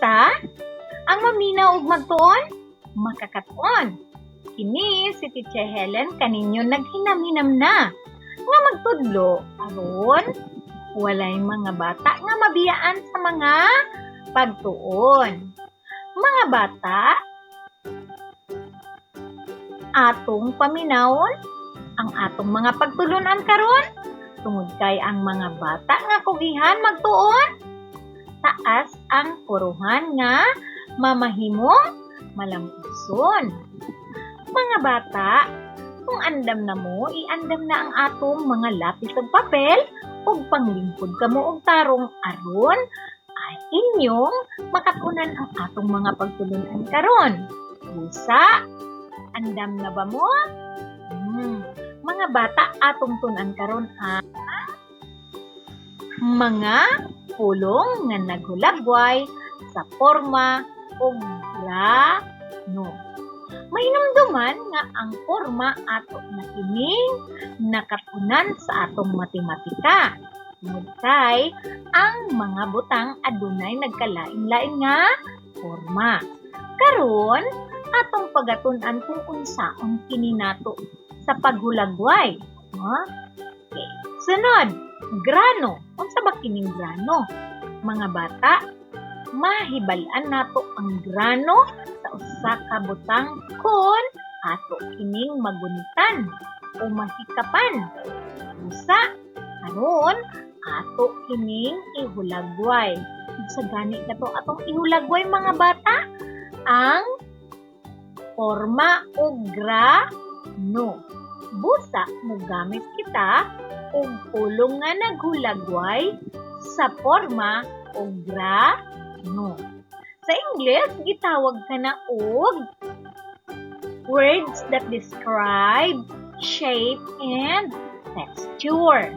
Kumusta? Ang maminaw ug magtuon, makakatuon. Kini si Teacher Helen kaninyo naghinam-hinam na nga magtudlo aron walay mga bata nga mabiyaan sa mga pagtuon. Mga bata, atong paminawon ang atong mga pagtulunan karon tungod kay ang mga bata nga kugihan magtuon, taas ang puruhan nga mamahimong malampuson. Mga bata, kung andam na mo, iandam na ang atong mga lapis ug papel ug panglingkod kamo og tarong aron ay inyong makatunan ang atong mga pagtulunan karon. Busa, andam na ba mo? Mga bata, atong tun-an karon ang mga pulong nga naghulagway sa porma ug grano. Mahinumduman nga ang porma ato na kining nakatunan sa atong matematika. Tungod kay ang mga butang adunay nagkalain-lain nga porma. Karon, atong pagatun-an kung unsaon kini nato sa paghulagway. No? Okay. Sunod, grano. Unsa ba kining grano? Mga bata, mahibal-an nato ang grano sa usa ka butang kon ato kining magunitan o mahikapan. Usa, karon ato kining ihulagway. Unsa gani kato atong ihulagway, mga bata? Ang porma o grano. Busa mogamit kita og pulong nga naghulagway sa porma o grano. Sa English, gitawag kana og words that describe shape and texture.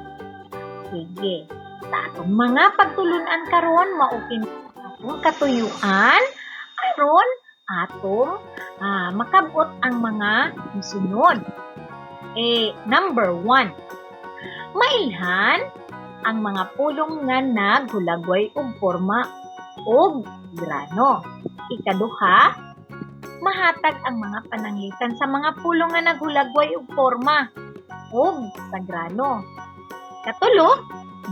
Sige. Sa atong mga pagtulunan karon, mao kini atong katuyuan aron atong makabot ang mga musunod. Eh, number 1. Mailhan ang mga pulong nga naghulagway og porma og grano. Ikaduha, mahatag ang mga pananglitan sa mga pulong nga naghulagway og porma ug sa grano. Katulo,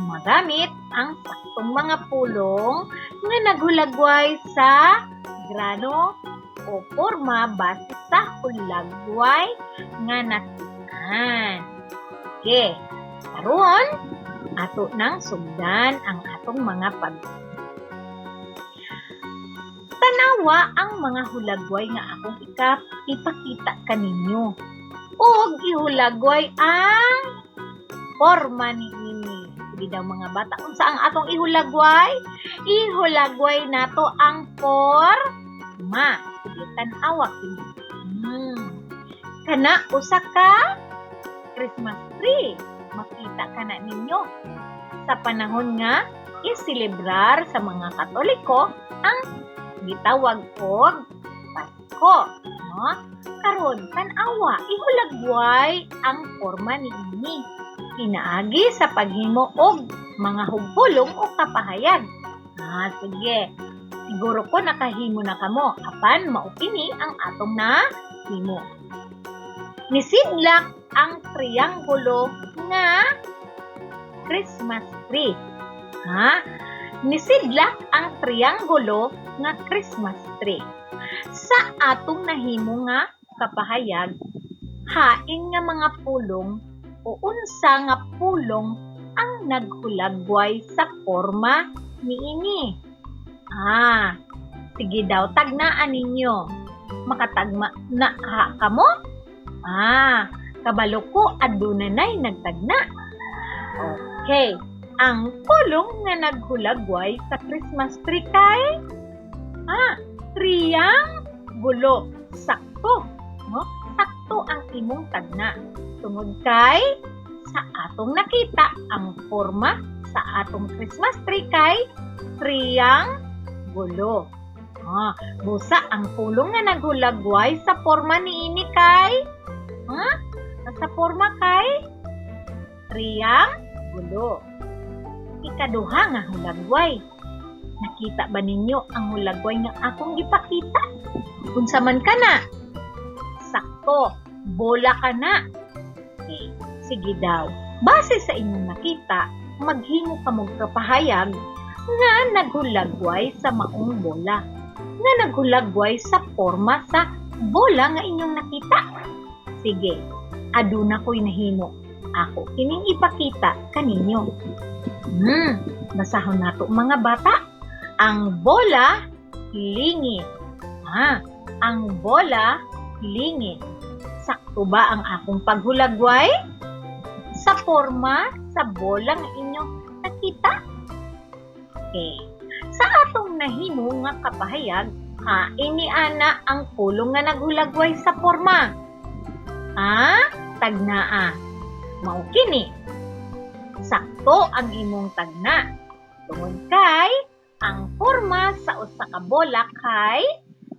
magamit ang saktong mga pulong nga naghulagway sa grano o porma base sa hulagway nga nakit-an. Okay. Karon, ato nang sugdan ang atong mga pag Tanawa ang mga hulagway nga akong ipakita kaninyo. Ug ihulagway ang porma niini. Sige daw, mga bata, unsa ang atong ihulagway? Ihulagway nato ang porma. Sige, tan-awa kini. Kana usa ka Christmas tree. Makita kana ninyo sa panahon nga iselebrar sa mga Katoliko ang gitawag og Pasko, no? Karon, tan-awa, ihulagway ang porma niini pinaagi sa paghimo og mga hugpulong o kapahayag. Ah, sige. Siguro ko nakahimo na kamo apan mao kini ang atong nahimo. Nisidlak ang trianggulo nga Christmas tree. Ha? Nisidlak ang trianggulo nga Christmas tree. Sa atong nahimo nga kapahayag, hain nga mga pulong o unsa nga pulong ang naghulagway sa porma niini? Ah, sige daw, tagnaan ninyo. Makatagna na kamo? Ah, kabalo ko aduna nay nagtagna. Okay, ang pulong nga naghulagway sa Christmas tree kay trianggulo. Sakto, no? Sakto ang imong tagna. Tungod kay sa atong nakita, ang forma sa atong Christmas tree kay trianggulo. Ah, busa ang pulong nga naghulagway sa forma niini kay sa forma kay trianggulo. Ikaduha nga hulagway. Nakita ba ninyo ang hulagway nga akong gipakita? Unsa man kana? Sakto, bola kana. Okay, sige daw. Base sa inyong nakita, maghimo ka mong kapahayag nga naghulagway sa maong bola, nga naghulagway sa forma sa bola nga inyong nakita. Sige, aduna ko'y nahimo. Ako kining ipakita kaninyo. Basahon nato, mga bata. Ang bola, lingid. Ah, ang bola, lingid. Sakto ba ang akong paghulagway sa forma sa bola nga inyong nakita? Okay. Sa atong nahimo nga kapahayag, hain ni ana ang pulong nga naghulagway sa forma? Ah, tagnaa. Mao kini. Sakto ang imong tagna. Tungod kay ang forma sa usa ka bola kay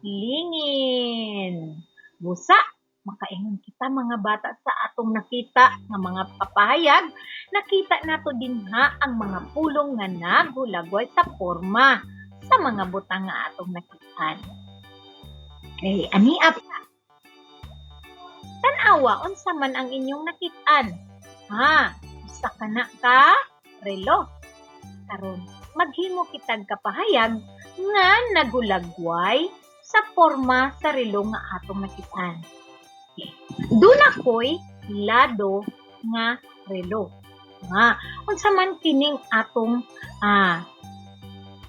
lingin. Busa, makaingon kita, mga bata, sa atong nakita nga mga kapahayag, nakita nato dinha ang mga pulong nga naghulagway sa forma sa mga butang nga atong nakitaan. Okay, ani pa. Tan-awa unsa man ang inyong nakitaan. Ha, usa ka na ka relo. Karon, maghimo kitag kapahayag nga naghulagway sa forma sa relo nga atong nakitaan. Okay. Duna ko'y lado nga relo. Nga, unsa man kining atong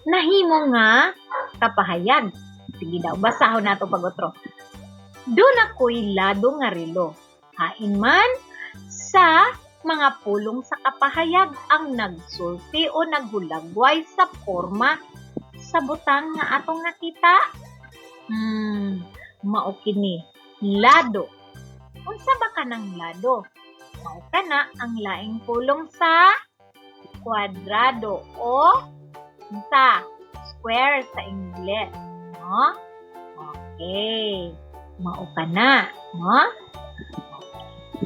nahimo nga kapahayag? Sige daw, basahon nato pag-otro. Duna ko'y lado nga relo. Hain man sa mga pulong sa kapahayag ang nagsulti o naghulagway sa forma sa butang nga atong nakita? Mao kini, lado. Unsa ba kanang lado? Mao kana ang laing pulong sa kwadrado o sa square sa Ingles, no? Okay. Mao kana, no?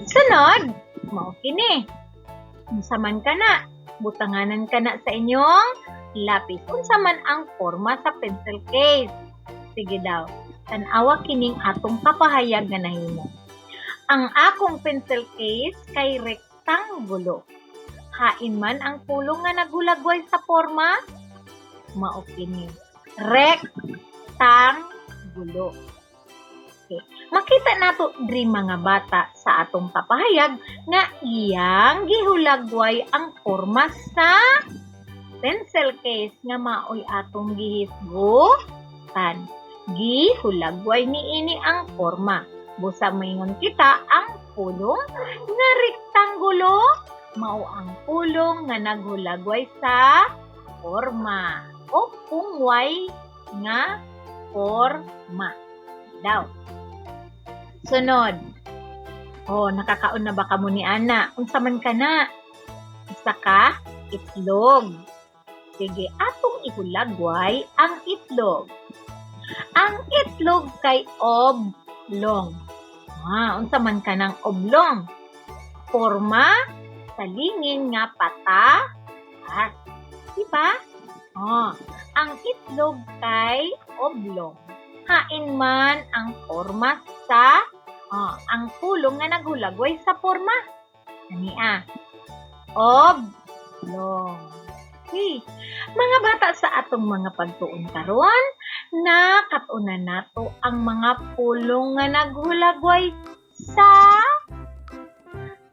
Sunod, mao kini. Unsa man kana? Butanganan kana sa inyong lapis. Unsa man ang forma sa pencil case? Sige daw. Tan-awa kining atong kapahayag nga nahimo. Ang akong pencil case kay rektanggulo. Hain man ang pulong nga naghulagway sa forma? Mao kini. Rektanggulo. Okay. Makita nato diri, mga bata, sa atong kapahayag nga iyang gihulagway ang forma sa pencil case nga maoy atong gihisgutan. Gihulagway niini ang forma. Busa maingon kita, ang pulong nga rektanggulo mao ang pulong nga naghulagway sa forma o pungway nga forma. Daw. Sunod. Oh, nakakaon na ba kamo ni ana? Unsa man kana? Isa ka itlog. Sige, atong ihulagway ang itlog. Ang itlog kay oblong. Ah, unsa man kanang oblong? Forma sa lingin nga pataas. Diba? Oh, ang itlog kay oblong. Hain man ang forma sa oh, ang pulong nga naghulagway sa forma? Ani ah. Oblong. Okay. Mga bata, sa atong mga pagtuon karon, nakat-unan nato ang mga pulong nga naghulagway sa,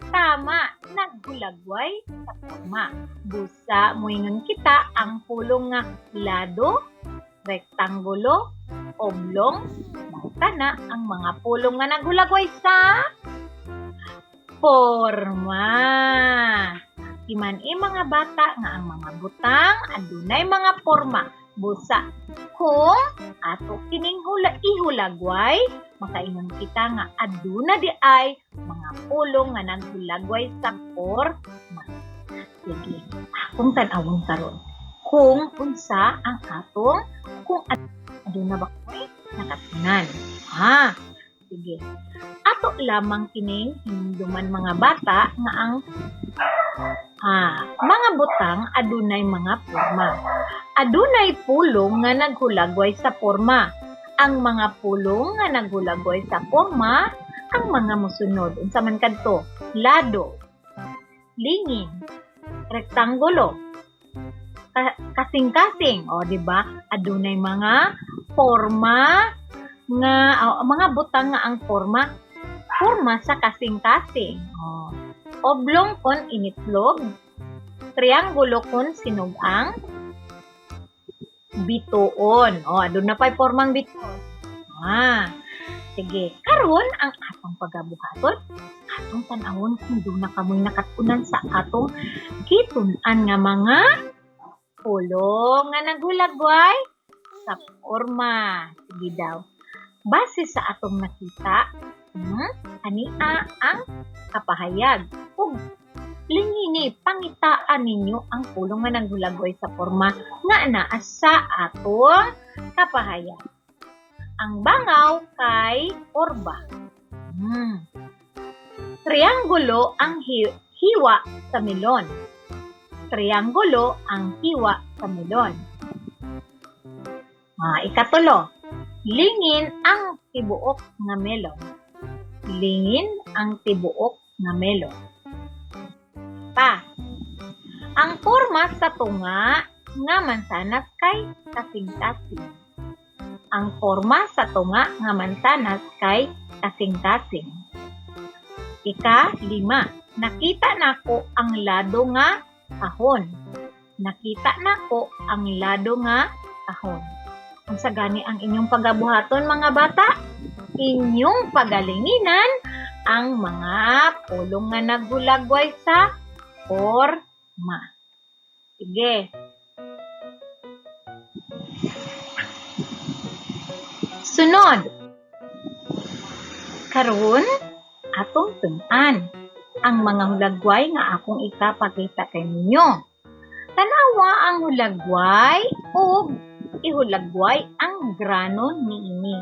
tama, naghulagway sa forma. Busa moingon kita, ang pulong nga lado, rektanggulo, oblong, mao kana ang mga pulong nga naghulagway sa forma. Timan-i, mga bata, nga ang mga butang adunay mga forma. Busa kung ato kining hula ihulagway, makaingon kita nga aduna di ay mga pulong nga naghulagway sa forma. Sige, akong tan-awon karon kung unsa ang atong kung aduna ba ko'y nakatunan. Ha, sige. Ato lamang kining hinumduman, mga bata, nga ang Mga butang adunay mga porma. Adunay pulong nga naghulagway sa porma. Ang mga pulong nga naghulagway sa porma ang mga mosunod. Unsa man kadto? Lado, lingin, rektanggulo, kasing-kasing, o di ba? Adunay mga porma nga o, mga butang nga ang porma porma sa kasing-kasing. O, oblong kon initlog, trianggulo kon sinug-ang, bituon. O, aduna pa'y pormang bituon. Sige, karon ang atong pagabuhaton, atong tan-awon kung duna kamoy nakat-unan sa atong gitun-an nga mga pulong nga naghulagway sa porma. Sige daw. Base sa atong nakita, ania ang kapahayag. Ug lingini, pangitaan ninyo ang pulong nga naghulagway sa porma nga naa sa atong kapahayag. Ang bangaw kay orba. Trianggulo ang hiwa sa melon. Trianggulo ang hiwa sa melon. Ikatulo, lingin ang tibuok nga melon. Lingin ang tibuok nga melon. Pa, ang porma sa tunga nga mansanas kay kasing-kasing. Ang porma sa tunga nga mansanas kay kasing-kasing. Ika-5, nakita nako ang lado nga kahon. Nakita nako ang lado nga kahon. Unsa gani ang inyong pagabuhaton, mga bata? Inyong pagalinginan ang mga pulong nga naghulagway sa porma. Sige. Sunod. Karon atong tun-an ang mga hulagway nga akong ikapakita kay ninyo. Tanawa ang hulagway ug ihulagway ang grano niini.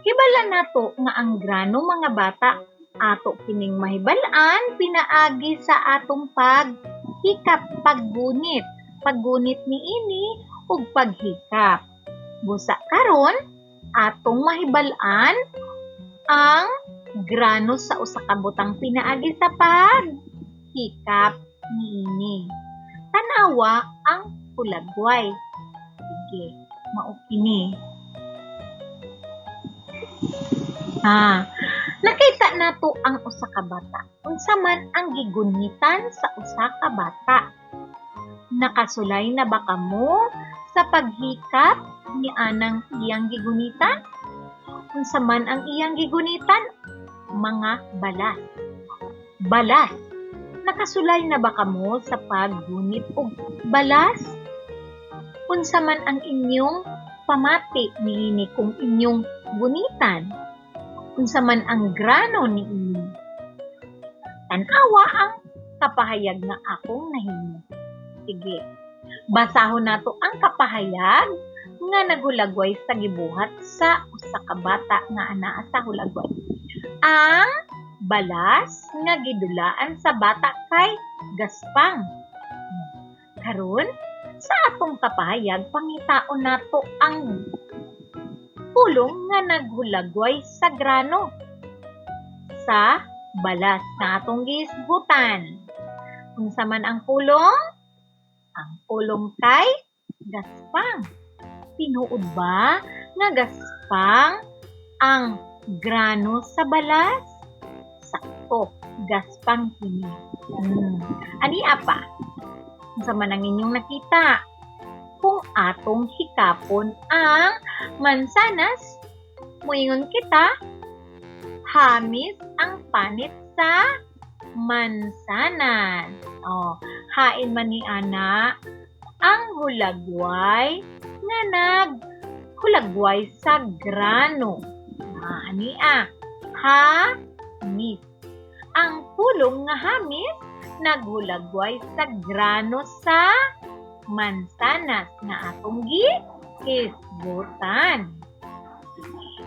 Hibala nato nga ang grano, mga bata, ato kining mahibal-an pinaagi sa atong paghikap, paggunit, paggunit niini ug paghikap. Busa karon atong mahibal-an ang grano sa usa ka butang pinaagi sa paghikap niini. Tan-awa ang hulagway. Sige, mao kini. Nakita nato ang usa ka bata. Unsa man ang gigunitan sa usa ka bata? Nakasulay na ba kamo sa paghikap ni anang iyang gigunitan? Unsa man ang iyang gigunitan? Mga balas. Balas. Nakasulay na ba kamo sa paggunit og balas? Unsa man ang inyong pamati niini kung inyong gunitan? Unsa man ang grano niini? Tan-awa ang kapahayag nga akong nahimo. Sige. Basahon nato ang kapahayag nga naghulagway sa gibuhat sa usa ka bata nga anaa sa hulagway. Ang balas nga gidulaan sa bata kay gaspang. Karon, sa atong kapahayag, pangitaon nato ang pulong nga naghulagway sa grano sa balas na atong gihisgutan. Unsa man ang pulong? Ang pulong kay gaspang. Tinuod ba nga gaspang ang grano sa balas? Sakto, gaspang kini. Ani pa? Unsa man ang inyong nakita? Kung atong hikapon ang mansanas, muingon kita, hamis ang panit sa mansanas. O, hain man ni ana ang hulagway nga naghulagway sa grano. Ania, hamis. Ang pulong nga hamis naghulagway sa grano sa mansanas nga atong gihisgutan.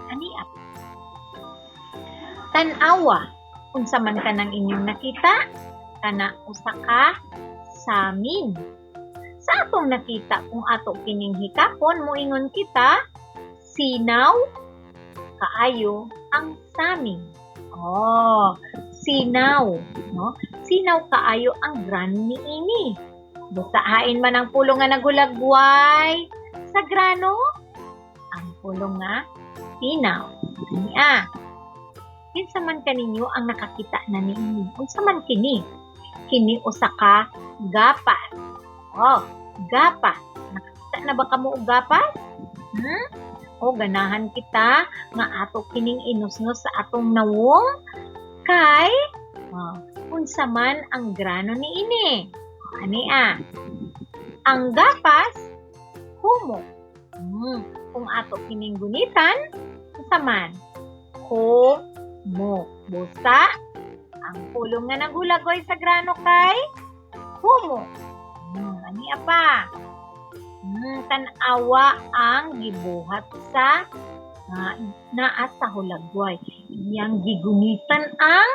Ania. Tan-awa, unsa man kanang inyong nakita? Kana usa ka samin. Sa atong nakita, kung ato kining hikapon, moingon kita, "Sinaw kaayo ang samin." Oh, sinaw, no? Sinaw kaayo ang grano niini. Busa hain man ang pulong nga naghulagway sa grano? Ang pulong nga sinaw. Ania. Kinsa man kaninyo ang nakakita na niini? Unsa man kini? Kini usa ka gapas. Oh, gapas. Nakakita na ba kamo og gapas? Hmm? O ganahan kita nga ato kining inusnos sa atong nawong kay, oh, unsa man ang grano niini? Ani ah. Ang gapas, humok. Kung ato kining gunitan, unsa man? Humok. Busa, ang pulong nga naghulagoy sa grano kay humok. Ani pa. Tan-awa ang gibuhat sa naa sa hulagway. Iyang gigunitan ang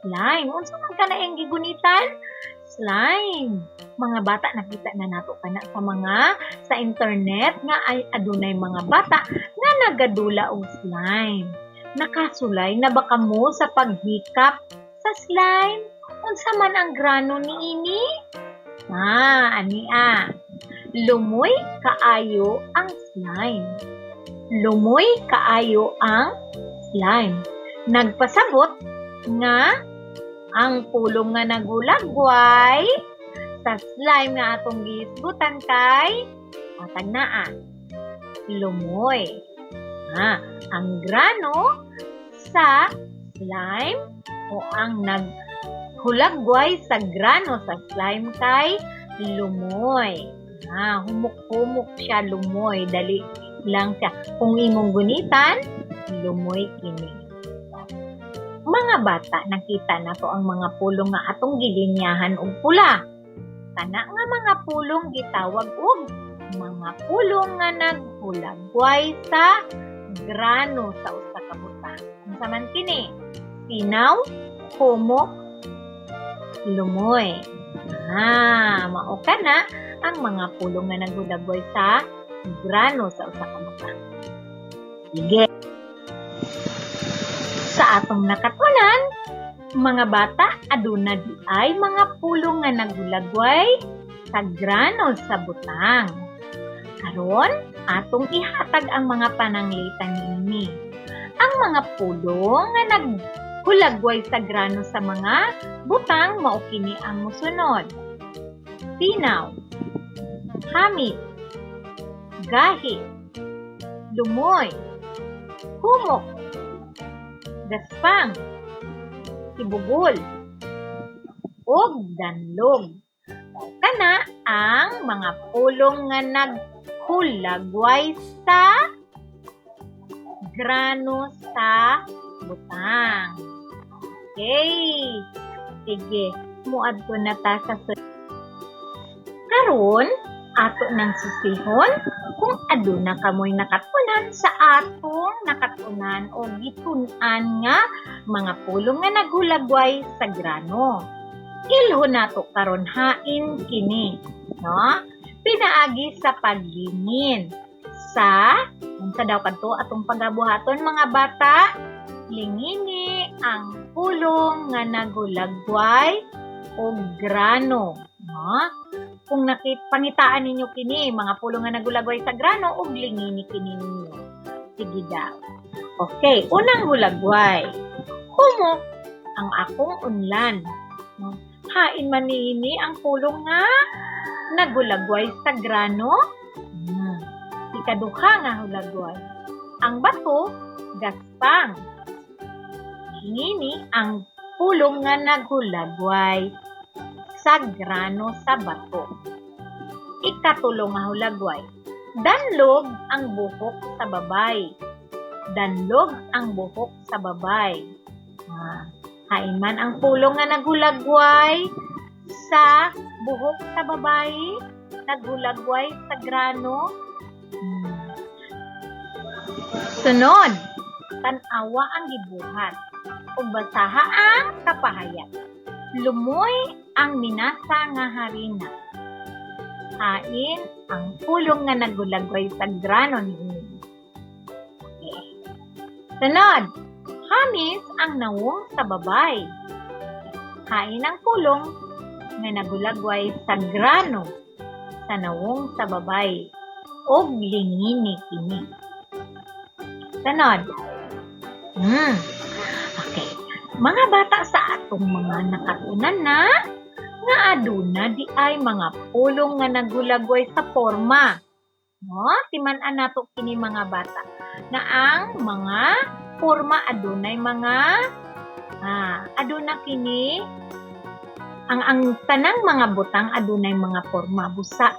slime. Unsa man kana iyang gigunitan? Slime. Mga bata, nakita na nato kana sa mga sa internet nga ay adunay mga bata nga nagadula og slime. Nakasulay na ba kamo sa paghikap sa slime? Unsa man ang grano niini? Ah, ani ah. Lumoy kaayo ang slime. Lumoy kaayo ang slime. Nagpasabot nga ang pulong nga nagulagway sa slime nga atong gihisgutan kay matag naa lumoy. Ah, ang grano sa slime o ang naghulagway sa grano sa slime kay lumoy. Ah, humok-humok siya, lumoy. Dali lang siya. Kung imong gunitan, lumoy kini. Mga bata, nakita nato ang mga pulong nga atong gilinyahan og pula. Kana nga mga pulong gitawag og mga pulong nga naghulagway sa grano sa usa ka butang. Unsa man kini? Sinaw, humok, lumoy. Ah, mao kana ang mga pulong nga naghulagway sa grano sa usa ka butang. Sige. Sa atong nakatunan, mga bata, aduna diay mga pulong nga naghulagway sa grano sa butang. Karon, atong ihatag ang mga pananglitan niini. Ang mga pulong nga naghulagway sa grano sa mga butang mao kini ang mosunod: sinaw, hamit, gahi, lumoy, humok, gaspang, sibugol, ug danlog. Kana ang mga pulong nga naghulagway sa grano sa butang. Okay. Sige, muadto na ta sa Karon, ato nang susihon kung aduna kamoy nakatunan sa atong nakatunan o gitun-an nga mga pulong nga naghulagway sa grano. Ilhon nato karon hain kini, no? Pinaagi sa paglingin sa unsa daw kadto atong pagabuhaton, mga bata? Lingini ang pulong nga naghulagway og grano, no? Kung pangitaan ninyo kini mga pulong nga nagulagway sa grano ug lingini kini ninyo. Sige daw. Okay, unang hulagway. Humok ang akong unlan. No? Hain man niini ang pulong nga nagulagway sa grano? Ikaduha nga hulagway. Ang bato, gaspang. Lingini ang pulong nga naghulagway sa grano sa bato. Ikatulo nga hulagway. Danlog ang buhok sa babay. Danlog ang buhok sa babay. Ah, hain man ang pulong nga naghulagway sa buhok sa babay, naghulagway sa grano. Sunod, tan-awa ang gibuhat ug basaha ang kapahayag. Lumoy ang minasa nga harina. Hain ang pulong nga nagulagway sa grano niini. Okay. Sunod, hamis ang nawong sa babay. Hain ang pulong nga nagulagway sa grano sa nawong sa babay og lingini kini. Sunod. Okay. Mga bata, sa atong mga nakatunan na nga aduna di ay mga pulong nga nagulagway sa forma. No? Timan-an nato kini, mga bata, na ang mga forma adunay mga aduna kini ang tanang mga butang adunay mga forma, busa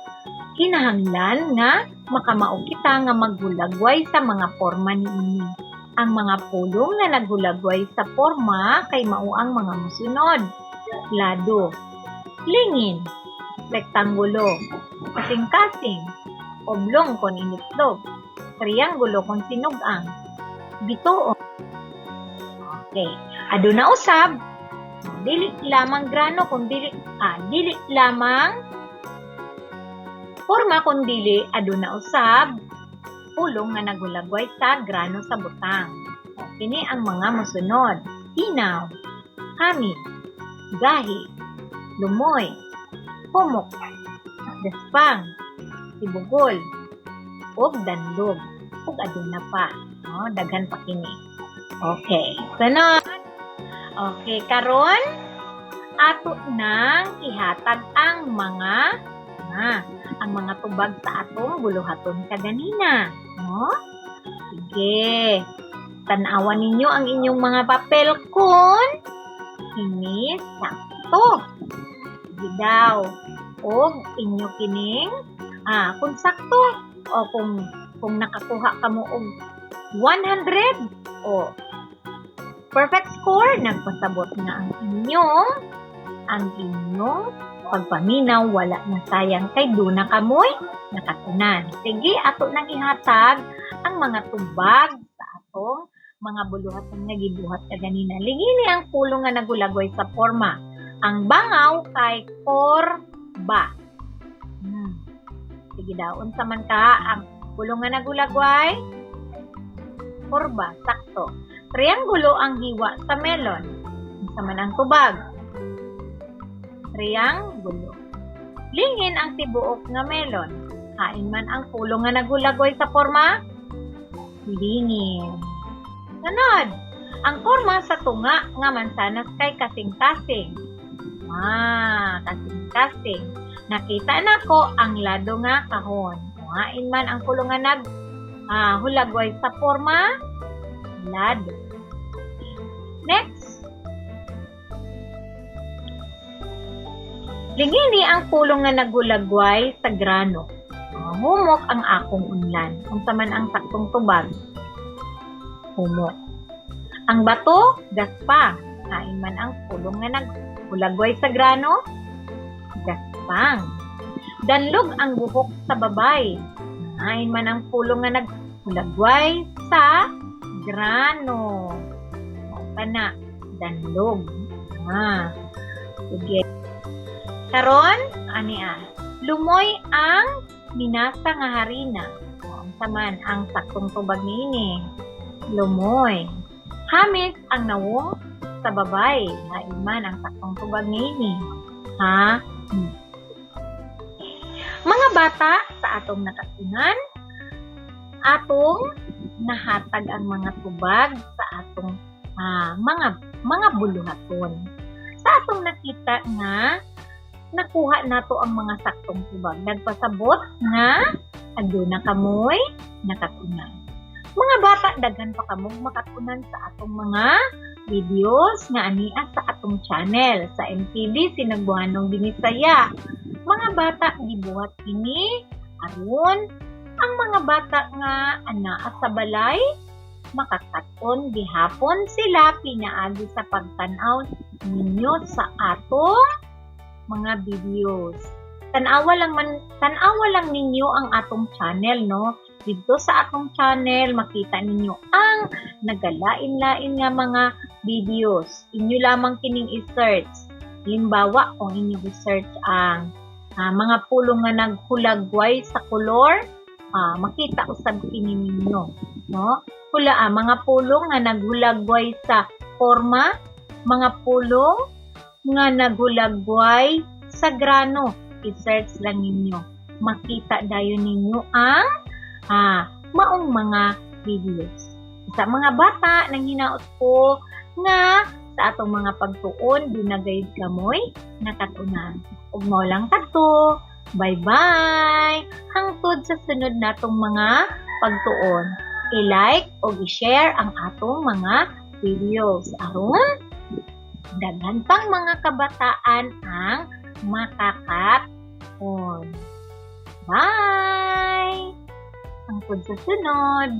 kinahanglan nga makamao kita nga maghulagway sa mga forma niini. Ang mga pulong nga naghulagway sa forma kay mao ang mga musunod: lado, lingin, rektanggulo, kasing-kasing, oblong kon initlog, trianggulo kon sinug-ang, bituon. Okay. Aduna usab dili lamang grano kun dili lamang forma kun dili aduna usab pulong nga nagulagway sa grano sa butang. O, kini ang mga mosunod: Tinaw, hamid, gahi, lumoy, humok, gaspang, sibugol, ug dandog, ug aduna pa. No, daghan pa kini. Okay. Sunod. Okay, karon ato nang ihatag ang mga tubag sa atong buluhaton kaganina, no? Sige. Tan-awan ninyo ang inyong mga papel kung ini sakto. Sige daw. Og inyo kining kung sakto o kung nakakuha kamo og 100 o perfect score, nagpasabot nga ang inyong pagpaminaw wala na sayang kay duna kamoy nakatunan. Sige, ato nang ihatag ang mga tubag sa atong mga buluhaton nga gibuhat kaganina. Lingini ang pulong nga nagulagway sa forma. Ang bangaw kay korba. Sige daw, unsa man ka ang pulong nga nagulagway? Korba, sakto. Trianggulo ang hiwa sa melon. Unsa man ang tubag? Trianggulo. Lingin ang tibuok nga melon. Hain man ang pulong nga nagulagway sa forma? Lingin. Sunod, ang forma sa tunga nga mansanas kay kasing-kasing. Ah, kasing-kasing. Nakita nako ang lado nga kahon. Hain man ang pulong nga nag hulagway sa forma? Lado. Next. Lingini ang pulong nga nagulagway sa grano. Humok ang akong unlan. Unsa man ang saktong tubag? Humok. Ang bato, gaspang. Hain man ang pulong nga naghulagway sa grano? Gaspang. Danlog ang buhok sa babay. Hain man ang pulong nga naghulagway sa grano? O, kana, danlog. Sige. Karon, ani ah. Lumoy ang minasa nga harina. O, unsa man ang saktong tubag niini? Lumoy. Hamis ang nawong sa babay. Hain man ang saktong tubag niini? Ha? Mga bata, sa atong nakatunan, atong nahatag ang mga tubag sa atong mga buluhaton. Sa atong nakita nga nakuha nato ang mga saktong tubag, nagpasabot nga aduna kamoy nakatunan. Mga bata, daghan pa kamong makatunan sa atong mga videos nga ania sa atong channel sa MTV Sinagbuhanong Binisaya. Mga bata, gibuhat kini aron ang mga bata nga anaa sa balay makakaton gihapon sila pinaagi sa pagtan-aw ninyo sa atong mga videos. Tan-awa lang ninyo ang atong channel, no? Dito sa atong channel makita ninyo ang nagalain-lain nga mga videos. Inyo lamang kining i-search. Halimbawa, kung inyong i-search ang mga pulong nga naghulagway sa kolor, makita usab kini ninyo, no? Hula mga pulong nga naghulagway sa forma, mga pulong nga naghulagway sa grano, i-search lang ninyo. Makita dayon ninyo ang maong mga videos. Sa mga bata, nang hinaot ko nga sa atong mga pagtuon, duna gayud kamoy nakat-unan. Ug mao lang kadto. Bye-bye! Hangtod sa sunod natong mga pagtuon. I-like o i-share ang atong mga videos aron daghan pang mga kabataan ang makakaton. Bye! Hangtod sa sunod.